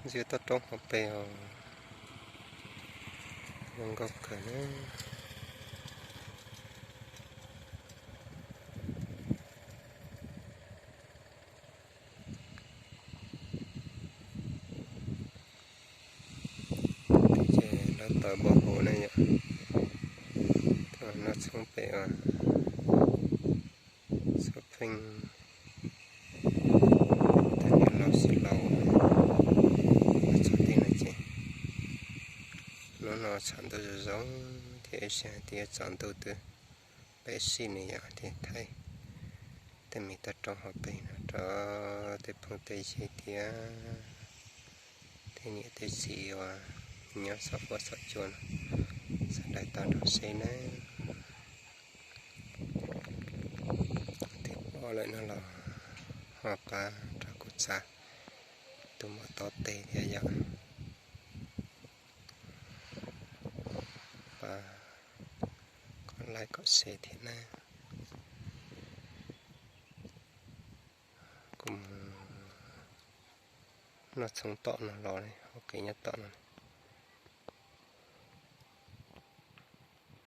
Ntsia toj roob hauv pes os, zoo nkauj kawg na. Ces lawv tawm npau hauv na yom. Noj tshoob pem os, tshoob pheej, tej niag laus tsis laus, txog tej no ces hnub no tshav ntuj zoo zoo thiab ib sij hais tias tsaus ntuj twb peb sij ne yom, thiaj thaij tej me toj roob hauv pes no rau tej phooj tej ywg thiab tej niam tej txiv uas nyob saum huab saum cua no sawv daws tau nrog saib nawb. Thib ob lawm no los ho pab rau kuv txav tus maum taub tes thiab yom. Pab kom like kom share thiab na. Kuv mus noj tshoob tom no los, ua kev nyob tom no.